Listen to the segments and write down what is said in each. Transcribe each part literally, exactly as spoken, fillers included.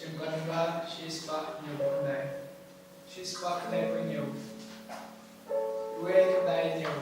Kan ba shi spah hynñiew khyndai. Shi spah khyndai phew hynñiew. Wei khyndai hynñiew.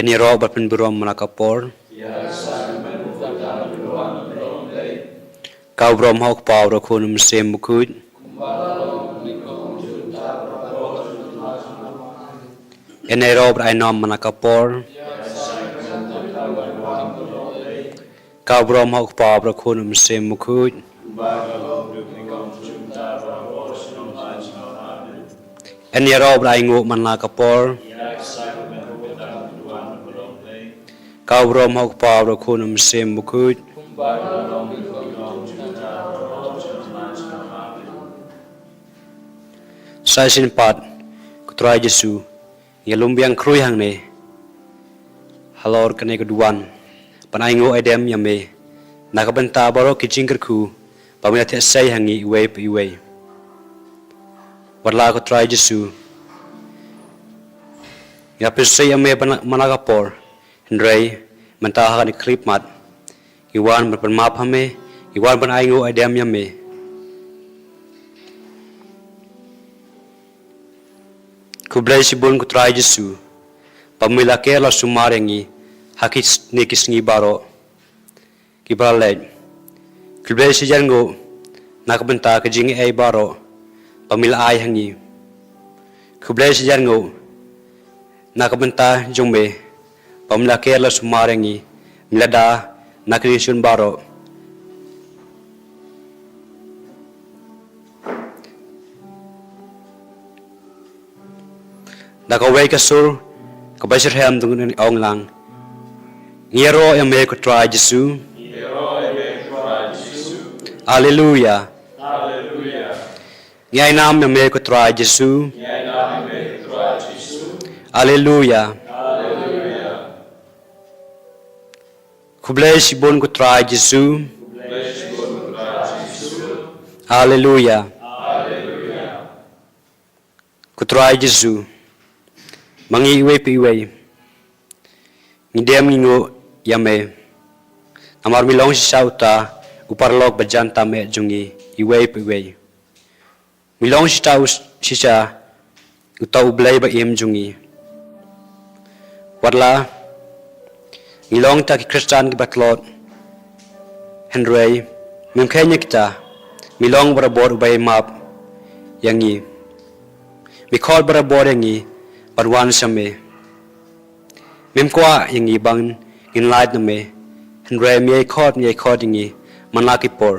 Yn ïaroh bad pynburom man la ka por. Ka burom ha U Kpa, U Khun, U Mynsiem Bakhuid. Yn ïaroh bad ai nom man la ka por. Ka burom ha U Kpa, U Khun, U Mynsiem Bakhuid. Yn ïaroh bad ai nguh man la ka por. Ka burom ha U Kpa, U Khun, U Mynsiem Bakhuid. Sa shisien pat, ko Trai Jisu, ngi lum biang khrui hangne halor kane ka duwan ban ai nguh ai dem ïa me na ka bynta baroh ki jingkyrkhu ba me la thiah sei ha ngi iwei pa iwei. Wat la ko Trai Jisu, ngi la pynsngew ïa me man la ka por, hynrei mynta ha kane ka khyllipmat ngi wan ban pynmap ha me, ngi wan ban ai nguh ai dem ïa me. Khublei shibun ko Trai Jisu, ba me la care la sumar ïa ngi ha kine ki sngi baroh kiba la leit. Khublei shihajar nguh na ka bynta ka jingaiei baroh ba me la ai ha ngi. Khublei shihajar nguh na ka bynta jong me ba me la care la sumar ïa ngi, me la da na ka jingshun baroh. Da kawei ka sur kaba shitrhem, to ngin ong lang: Ngi ïaroh ïa me ko Trai Jisu. Alleluia. Ngi ai nam ïa me ko Trai Jisu. Alleluia. Khublei shibun ko Trai Jisu. Alleluia. Ko Trai Jisu, ma ngi iwei pa iwei ngi dem ngi nguh ïa me, namar me long shisha uta u paralok ba jan tam eh jong ngi iwei pa iwei. Me long shisha u, shisha uta u Blei ba im jong ngi. Watla ngi long kita ki Khristan kiba tlot, hynrei mem kheiñ ïa kita. Me long barabor uba ïai map ïa ngi. Me khot barabor ïa ngi ban wan sha me. Mem kwah ïa ngi ba ngin lait na me, hynrei me ïai khot, me ïai khot ïa ngi man la ki por.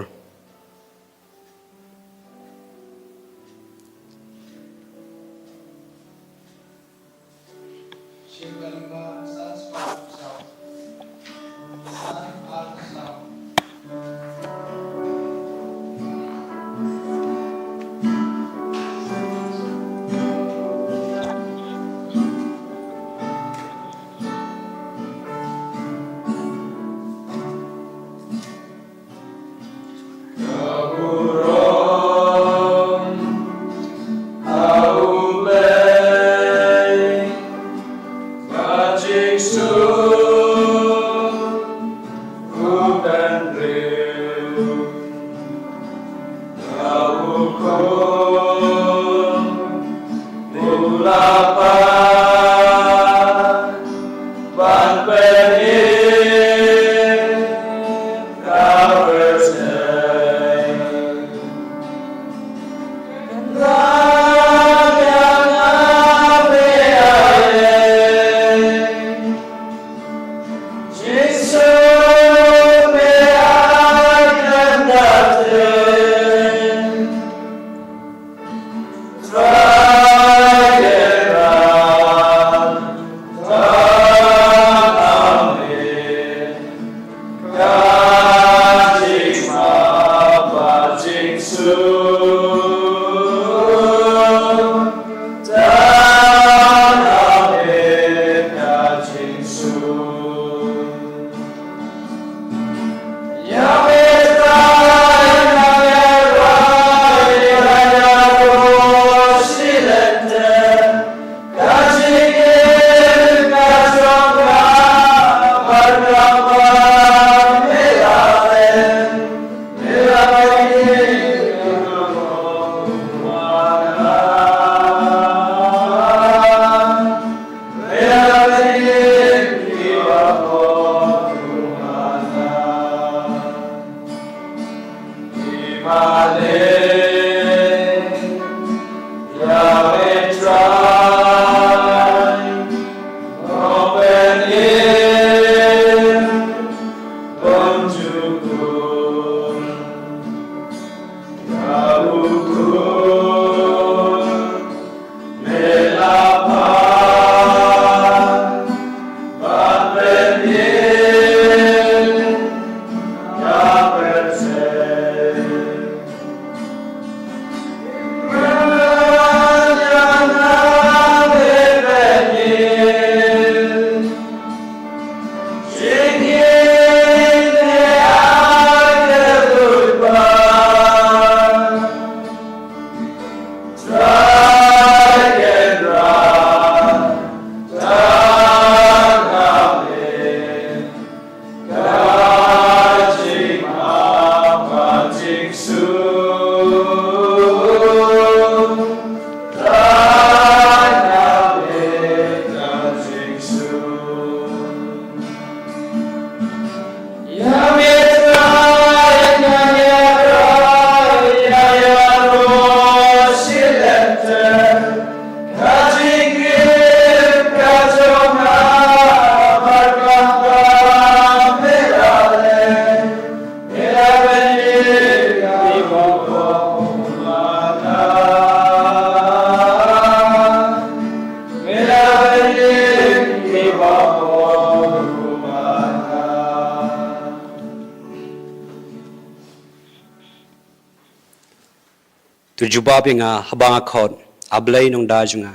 To jubab ïa nga haba nga khot, A Blei nongda jong nga.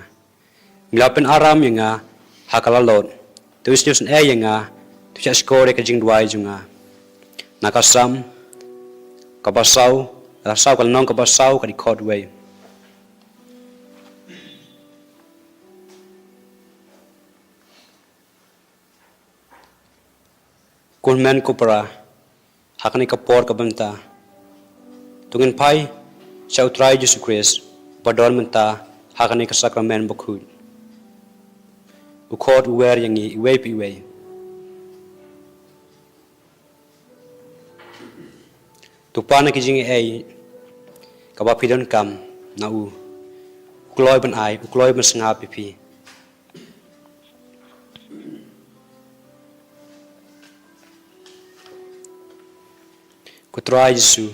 Me la pynaram ïa nga ha ka lalot. To sngewsynei ïa nga, to shahshkor ïa ka jingduwai jong nga. Na ka Salm kaba saw, na ka saw ka lynnong kaba saw ka dkhot wei. Ko hynmen ko para, ha kane ka por kaba mynta, to ngin phai sha U Trai Jisu Khrist ba don mynta ha kane ka sakramen bakhuid. U khot u wer ïa ngi iwei pa iwei. To pan na ki jingaiei kaba phi donkam na u. U kloi ban ai, u kloi ban sngap ïa phi. Ko Trai Jisu,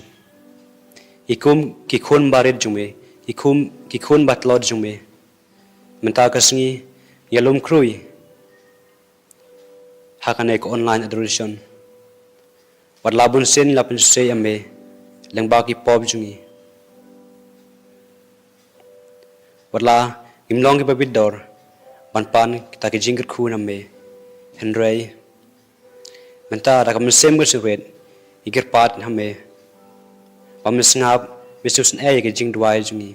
i kum ki khun barit jong me, i kum ki khun batlot jong me, mynta ka sngi ïa lum khrui ha kane ka online adoration. Wat la bun sien la pynsngewsih ïa me lyngba ki pop jong ngi. Wat la ngim long kiba bit dor ban pan kita ki jingkyrkhu na me. Hynrei mynta da ka mynsiem ka jingrit ngi kyrpad ha me ba me sngap, me sngewsynei ïa ki jingduwai jong ngi.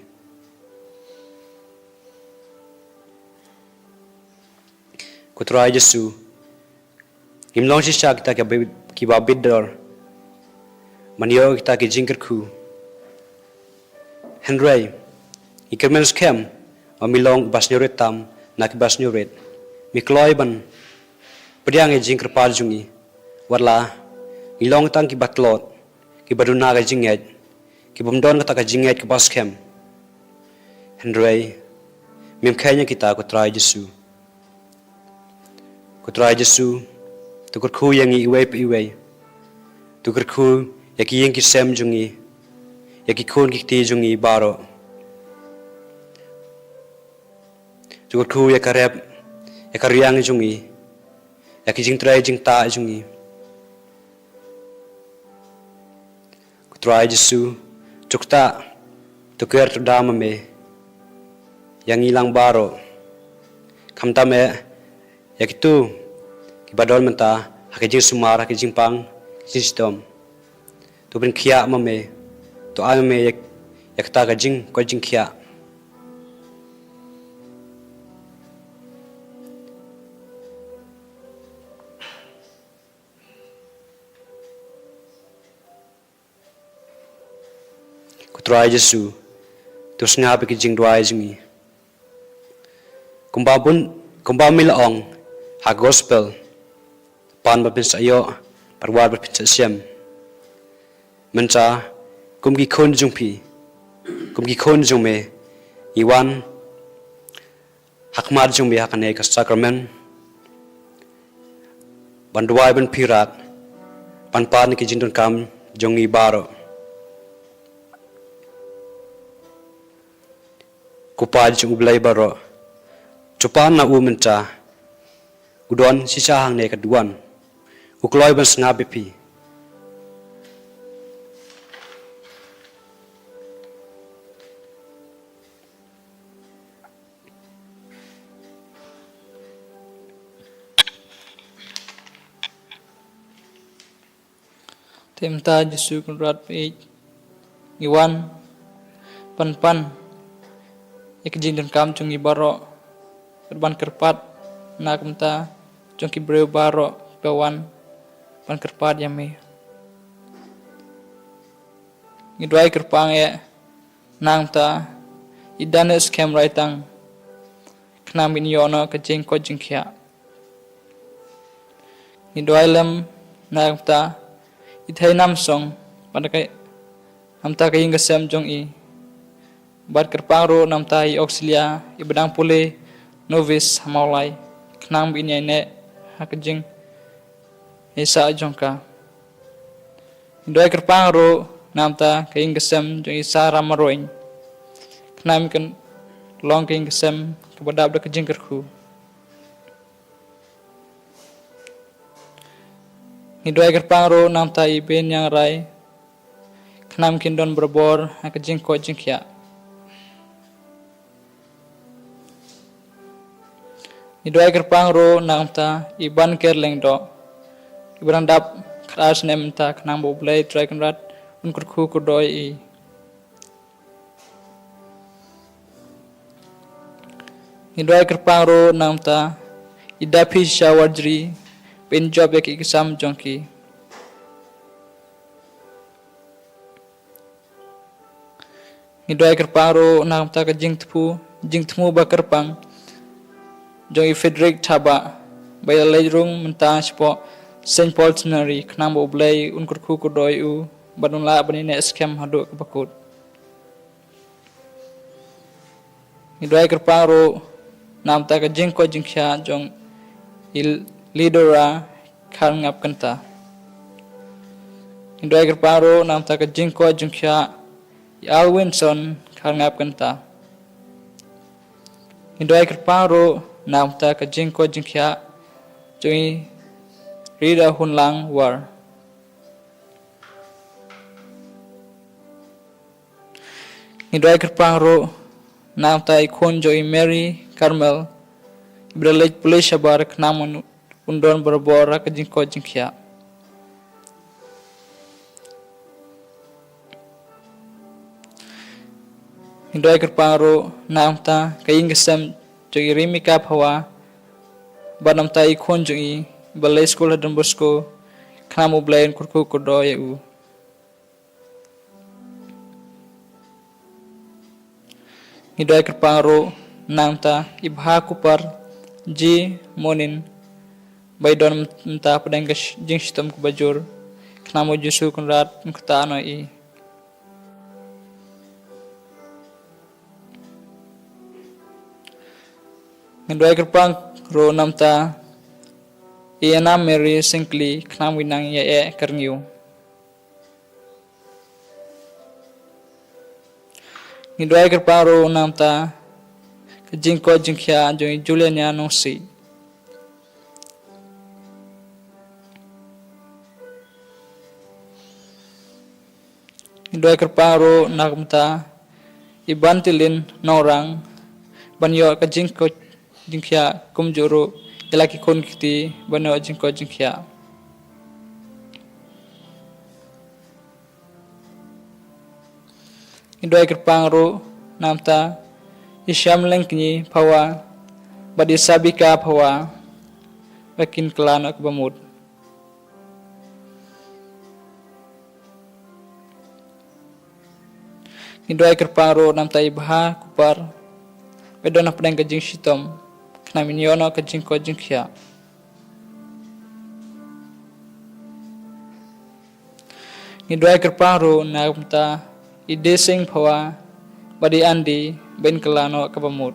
Ko Trai Jisu, ngim long shisha kita kiba, kiba bit dor ban ïoh kita ki jingkyrkhu. Hynrei ngi kyrmen skhem ba me long uba sngewrit tam na kiba sngewrit. Me kloi ban pdiang ïa jingkyrpad jong ngi. Wat la ngi long tang kiba tlot, kiba duna ka jingngeit, kibym don kata ka jingngeit kaba skhem. Hynrei mem kheiñ ïa kita, ko Trai Jisu. Ko Trai Jisu, to kyrkhu ïa ngi iwei pa iwei. To kyrkhu ïa ki ïing ki sem jong ngi, ïa ki khun ki kti jong ngi baroh. To kyrkhu ïa ka rep, ïa ka riang jong ngi, ïa ki jingtrei jingtah jong ngi. Ko Trai Jisu, to ktah, to ker, to da ma me ïa ngi lang baroh. Khamtam eh ïa kito kiba don mynta ha ka jingsumar, ha ka jingpang, ka jingshitom. To pynkhiah ma me, to ai ma me ïa, ïa kata ka jingkoit jingkhiah. Ko Trai Jisu, to sngap ïa ki jingduwai jong ngi. Kumba bun, kumba me la ong ha gospel, pan bad phin sa ïoh, bad wad bad phin sa shem. Mynta kum ki khun jong phi, kum ki khun jong me, ngi wan ha khmat jong me ha kane ka sakramen ban duwai, ban phirat, ban pan ki jingdonkam jong ngi baroh. Ko Pa jong U Blei baroh, to pan na u mynta. U don shisha hangne ka duwan. U kloi ban sngap ïa phi. Te mynta Jisu Kynrad, phi ïeit, ngi wan ban pan ïa ki jingdonkam jong ngi baroh, ban kyrpad na ka bynta jong ki briew baroh ba wan ban kyrpad ïa me. Ngi duwai kyrpang eh, nangta i Daniel Skhem Raitang, khnang ba in ïoh noh ka jingkoit jingkhiah. Ngi duwai lem namta i Thei Namsong, bad ka, namta ka ïing ka sem jong i. Bad kyrpang ruh namta i Auxilia, i ba dang pule novice ha Mawlai, khnang ba in ïaineh ha ka jingïaisah jong ka. Ngi duwai kyrpang ruh namta ka ïing ka sem jong i Sara Marwein, khnang ba kan long ka ïing ka sem kaba dap da ka jingkyrkhu. Ngi duwai kyrpang ruh namta i Ben Ñiangrai, khnang ba kin don barabor ha ka jingkoit jingkhiah. Ngi duwai kyrpang ruh na ka bynta i Banker Lyngdoh, iba dang dap khatar snem mynta, khnang ba U Blei Trai Kynrad un kyrkhu kyrdoh ïa i. Ngi duwai kyrpang ruh na ka bynta i Daphi Shisha Warjri, ba in jop ïa ki exam jong ki. Ngi duwai kyrpang ruh na ka bynta ka jingthmu, jingthmu ba kyrpang jong i Frederick Thabah, ba i la leit rung mynta shapoh Saint Paul Seminary, khnang ba U Blei un kyrkhu kyrdoh ïa u, bad un lah ban ïaineh skhem haduh kaba kut. Ngi duwai kyrpang ruh na ka bynta ka jingkoit jingkhiah jong i Lidora Kharngap Kynta. Ngi duwai kyrpang ruh na ka bynta ka jingkoit jingkhiah i Alwinson Kharngap Kynta. Ngi duwai kyrpang ruh na ka bynta ka jingkoit jingkhiah jong i Rida Hunlang War. Ngi duwai kyrpang ruh na ka bynta i khun jong i Mary Carmel, iba da leit pule shabar, khnang ba un don barabor ka jingkoit jingkhiah. Ngi duwai kyrpang ruh na ka bynta ka ïing ka sem jong i Rimika Phawa, bad na ka bynta i khun jong i, iba leit skul ha Don Bosco, khnang ba U Blei un kyrkhu kyrdoh ïa u. Ngi duwai kyrpang ruh na ka bynta i Bha Kupar G Monin, ba i don mynta hapdeng ka sh-, jingshitom kaba jur, khnang ba U Jisu Kynrad un ktah noh ïa i. Ngi duwai kyrpang ruh na ka bynta i Anna Mary Syngkli, khnang ba in nang ïaeh kyrngiew. Ngi duwai kyrpang ruh na ka bynta ka jingkoit jingkhiah jong i Juliana Nongsiej. Ngi duwai kyrpang ruh na ka bynta i Bantilin Nongrang, ban ïoh ka jingkoit jingkhiah, kumjuh ruh ïa la ki khun ki kti ban ïoh jingkoit jingkhiah. Ngi duwai kyrpang ruh na ka bynta i Shamleng Kñi Phawa bad i Sabika Phawa, ba kin kylla noh kaba mut. Ngi duwai kyrpang ruh na ka bynta i Bha Kupar, ba i don hapdeng ka jingshitom, khnang ba in ïoh noh ka jingkoit jingkhiah. Ngi duwai kyrpang ruh na ka bynta i Desing Phawa bad i Andi, ba in kylla noh kaba mut.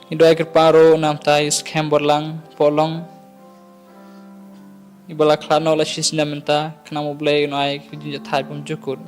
Ngi duwai kyrpang ruh na ka bynta i Skhem Borlang Pohlong, iba la khlad noh la shi snem mynta, khnang ba U Blei un ai ka jingjahthait bymjukut.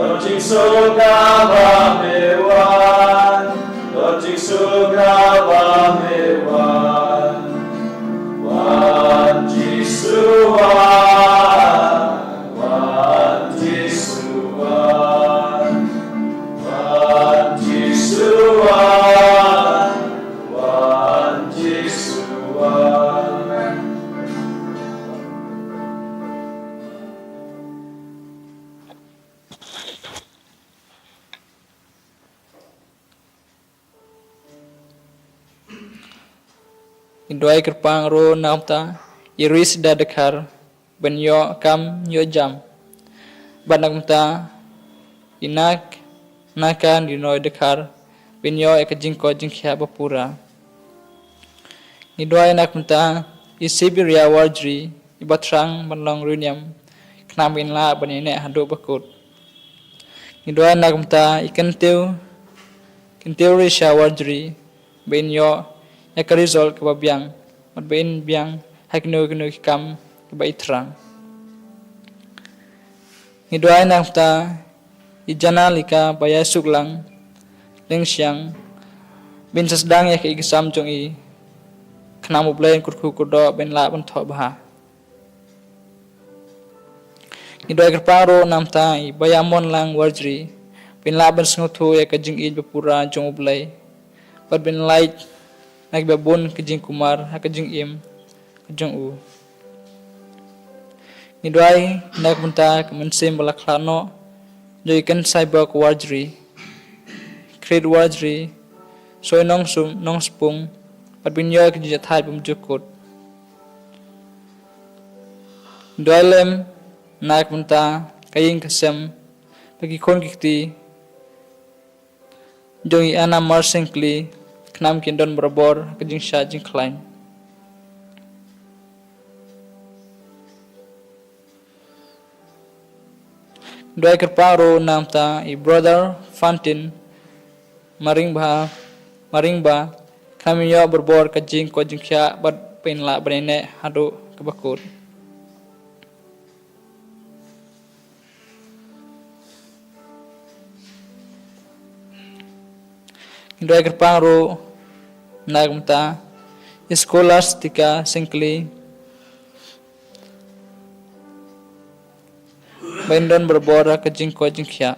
Lord Jisu ka ba me wan, Lord Jisu ka ba me wan, wan Jisu wan, wan Jisu wan, wan Jisu wan, wan Jisu wan. Ngi duwai kyrpang ruh na ka bynta i Risa Dkhar ban ïoh kam ïoh jam. Bad na ka bynta i Nak, Naka Nirnoy Dkhar ban ïoh ïa ka jingkoit jingkhiah ba pura. Ngi duwai na ka bynta i Sibiria Warjri, i ba thrang ban long riewniam, khnang ba in lah ban ïaineh haduh ba kut. Ngi duwai na ka bynta i Kyntiew, Kyntiew Risha Warjri, ba in ïoh ïa ka result kaba biang, bad ba in biang ha kino kino ki kam kiba i thrang. Ngi duwai na ka bynta i Janalika Baïaisuklang Lyngshiang, ba in sa sdang ïa ka exam jong i, khnang ba U Blei un kyrkhu kyrdoh ba in lah ban thoh bha. Ngi duwai kyrpang ruh na ka bynta i Baïamonlang Warjri, ba in lah ban sngewthuh ïa ka jingïeit ba pura jong U Blei, bad ba in lait na kiba bun ki jingkumar ha ka jingim ka jong u. Ngi duwai na ka bynta ka mynsiem ba la khlad noh jong i Kynsai Bok Warjri, Krit Warjri, Soi Nongsum, Nongspung, bad ba in ïoh ïa ka jingïathait bymjukut. Ngi duwai lem na ka bynta ka ïing ka sem bad ki khun ki kti jong i Anna Marsingkli, khnang ba kin don barabor ha ka jingshad jingkhlaiñ. Ngi duwai kyrpang ruh na ka bynta i Brother Fantin Maringba, Maringba, khnang ba in ïoh barabor ka jingkoit jingkhiah bad ba in lah ban ïaineh haduh kaba kut. Ngi duwai kyrpang ruh na ka bynta i Scholastica Syngkli, ba in don barabor ha ka jingkoit jingkhiah.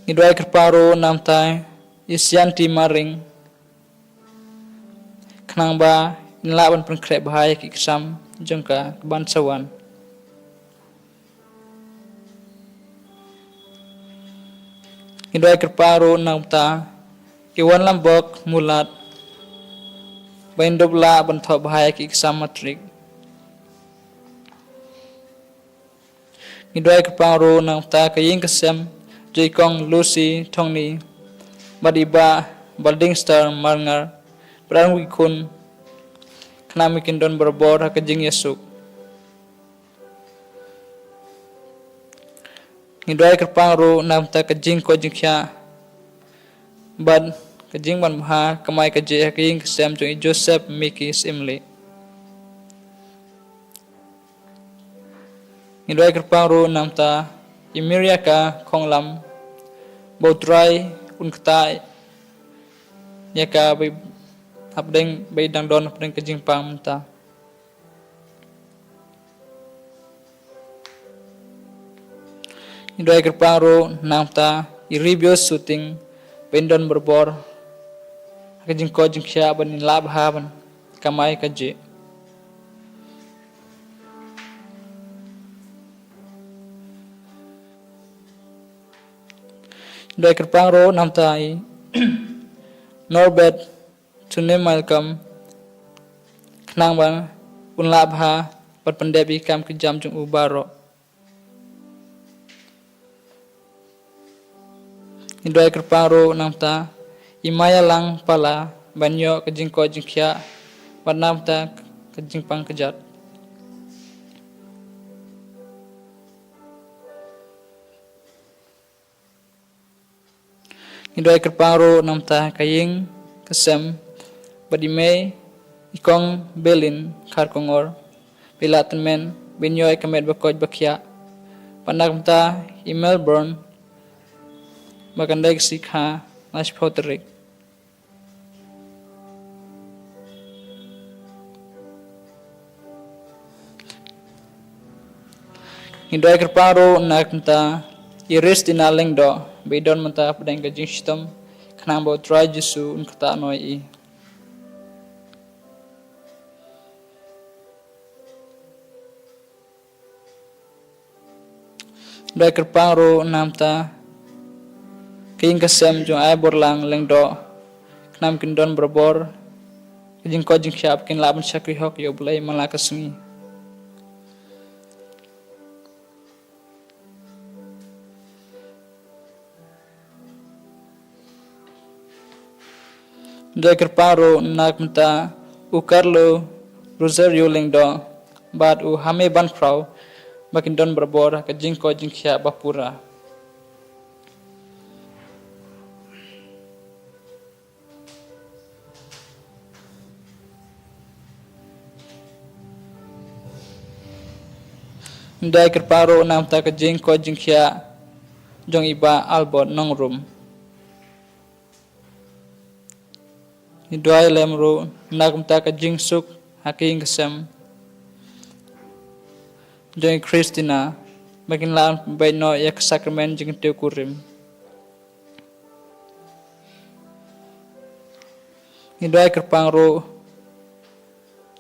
Ngi duwai kyrpang ruh na ka bynta i Sianti Maring, khnang ba in lah ban pynkhreh bha ïa ki exam jong ka kaban sa wan. Ngi duwai kyrpang ruh na ka bynta i Wanlambok Mulat, ba in dup lah ban thoh bha ïa ki exam matrik. Ngi duwai kyrpang ruh na ka bynta ka ïing ka sem jong i Kong Lucy Thongni bad i Bah Balding Star Marngar, bad ar ngut ki khun, khnang ba kin don barabor ha ka jingïasuk. Ngi duwai kyrpang ruh na ka bynta ka jingkoit jingkhiah bad ka jingban bha kamai kajih ha ka ïing ka sem jong i Joseph Miki Syiemlieh. Ngi duwai kyrpang ruh na ka bynta i Miriaka Khonglam, ba U Trai un ktah ïa ka ba i hapdeng, ba i dang don hapdeng ka jingpang mynta. Ngi duwai kyrpang ruh na ka bynta i Ribios Suting, ba in don barabor ha ka jingkoit jingkhiah, ba in lah bha ban kamai kajih. Ngi duwai kyrpang ruh na ka bynta i Norbert Tune Malcolm, khnang ba un lah bha ban pyndep ïa ki kam ki jam jong u baroh. Ngi duwai kyrpang ruh na ka bynta i Maya Langpala, ban ïoh ka jingkoit jingkhiah bad na ka bynta ka jingpang kjat. Ngi duwai kyrpang ruh na ka bynta ka ïing ka sem bad i mei I Kong Belin Kharkongor, ba i la tymmen ban ïoh ïa ka met ba koit ba khiah. Bad na ka bynta i Melbourne, ba kan dei ka sngi kha, na shiphew tarik. Ngi duwai kyrpang ruh na ka bynta i Ristina Lyngdoh, ba i don mynta hapdeng ka jingshitom, khnang ba U Trai Jisu un ktah noh ïa i. Duwai kyrpang ruh na ka bynta ka ïing ka sem jong Aiborlang Lyngdoh, khnang ba kin don barabor ka jingkoit jingkhiah, ba kin lah ban shakri hok ïa U Blei man la ka sngi. Duwai kyrpang ruh na ka bynta u Carlo Rosario Lyngdoh bad u Hame Bankhraw, ba kin don barabor ha ka jingkoit jingkhiah ba pura. Ngi duwai kyrpang ruh na ka bynta ka jingkoit jingkhiah jong i Bah Albert Nongrum. Ngi duwai lem ruh na ka bynta ka jingsuk ha ka ïing ka sem jong i Christina, ba kin lah ban pynbeit noh ïa ka sakramen jingkyntiew kurim. Ngi duwai kyrpang ruh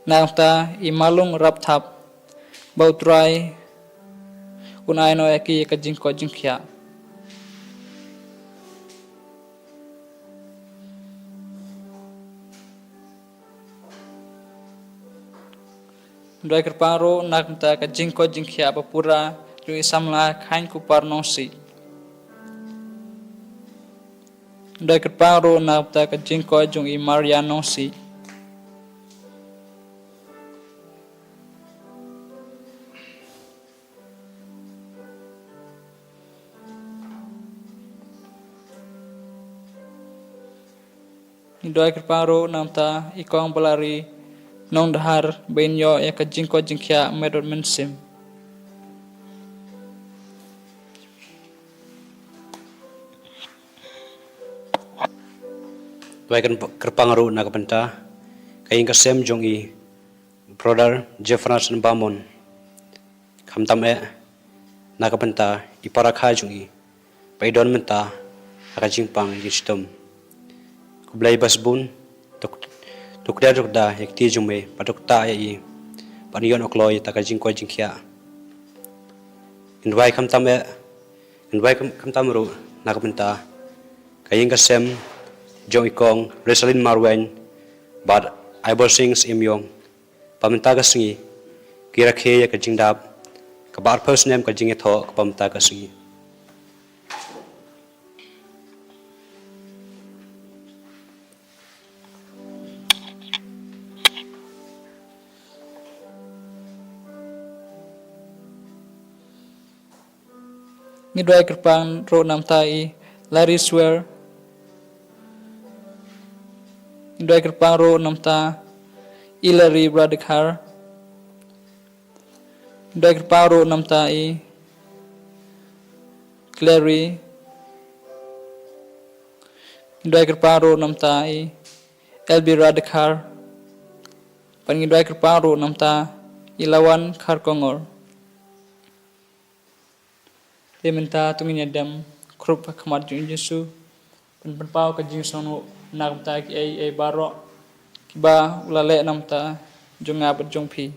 na ka bynta i Malung Rapthap, ba U Trai un ai noh ïa ki ïa ka jingkoit jingkhiah. Duwai kyrpang ruh na ka bynta ka jingkoit jingkhiah ba pura jong i samla Khaiñ Kupar Nongsiej. Duwai kyrpang ruh na ka bynta ka jingkoit jong i Maria Nongsiej. Ngi duwai kyrpang ruh na ka bynta i Kong Balari Nongdhar, ba in ïoh ïa ka jingkoit jingkhiah met bad mynsiem. Duwai kyrpang ruh na ka bynta ka ïing ka sem jong i Brother Jeffrey Bamon. Khamtam eh na ka bynta i para kha jong i, ba i don mynta ha ka jingpang jingshitom. Khublei ba sbun, to kdew to kda ïa ka kti jong me, ba to ktah ïa i, ba in ïoh noh kloi ïa ka jingkoit jingkhiah. Ngi duwai khamtam eh, ngi duwai kham-, khamtam ruh na ka bynta ka ïing ka sem jong i Kong Resalin Marwein bad Aibor Singh Syiemiong, ba mynta ka sngi ki rakhe ïa ka jingdap kaba arphew snem ka jingïathoh kaba mynta ka sngi. Ngi duwai kyrpang ruh na ka bynta i Larry Swer. Ngi duwai kyrpang ruh na ka bynta i Larry Bradkhar. Ngi duwai kyrpang ruh na ka bynta i Clary. Ngi duwai kyrpang ruh na ka bynta i Elby Radkhar. Bad ngi duwai kyrpang ruh na ka bynta i Lawan Kharkongor. Te mynta to ngin ïa dem khrup ha khmat jong u Jisu, ban pynpaw ka jingsngewbha na ka bynta kiei kiei baroh kiba u la leh na ka bynta jong nga bad jong phi.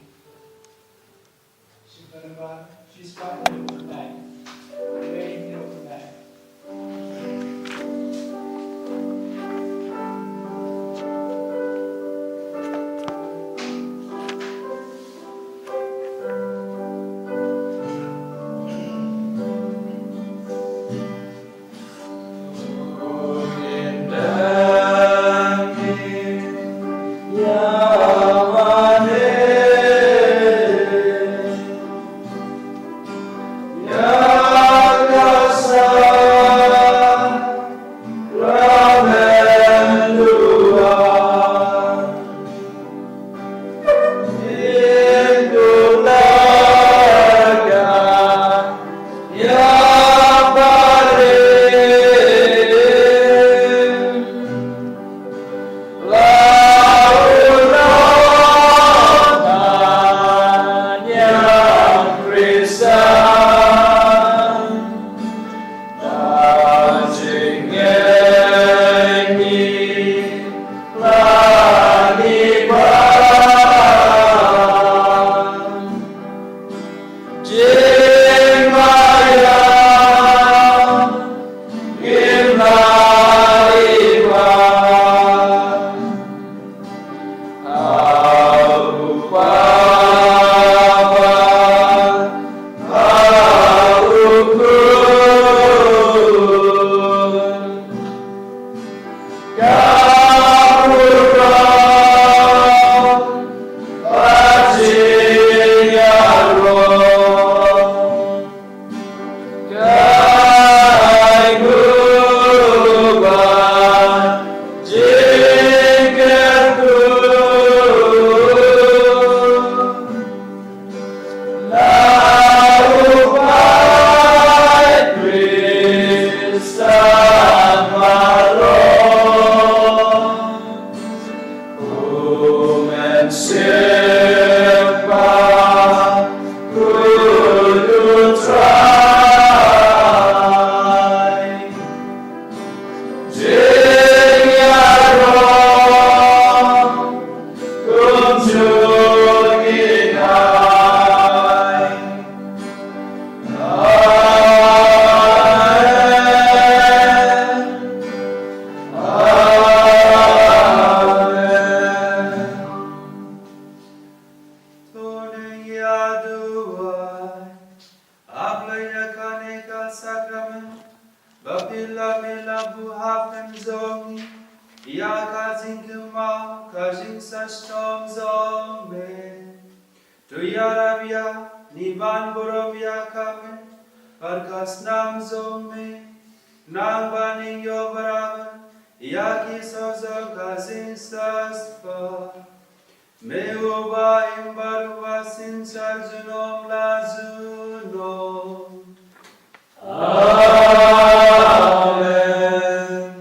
Shisha, ko Trai, jingïaroh kumjuh ngi ai. Amen. Amen. To ngin ïa duwai. A Blei, ïa kane ka sakramen ba phi la mih la buh ha pdeng jong ngi ïa ka jingkynmaw ka jingshitom jong me. To ïarap ïa ngi ban burom ïa ka met bad ka snam jong me, nang ba ngin ïoh barabar ïa ki soh jong ka jingshitom. Me uba im bad uba synshar junom la junom. Amen.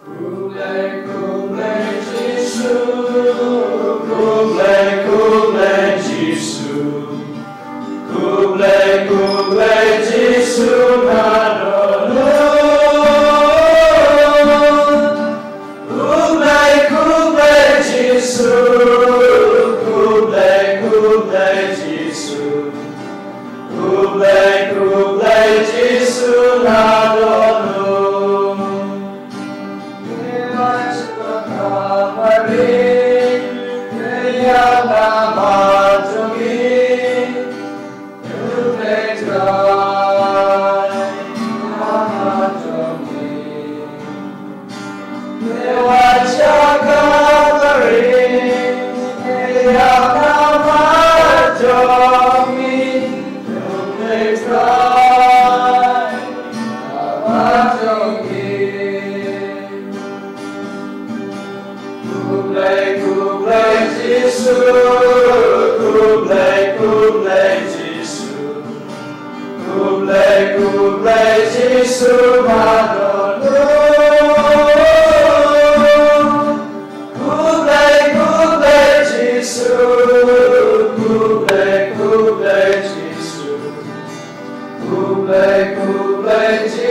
Khublei, khublei Jisu, khublei, khublei Jisu. Khublei, khublei Jisu nga don. Khublei, khublei Jisu, khublei, khublei Jisu. Khublei, khublei Jisu nga don. Khublei, khublei Jisu, khublei, khublei Jisu. Khublei, khublei Jisu nga don. Khublei, khublei Jisu. Khublei, khublei Jisu. Khublei, khublei Jisu.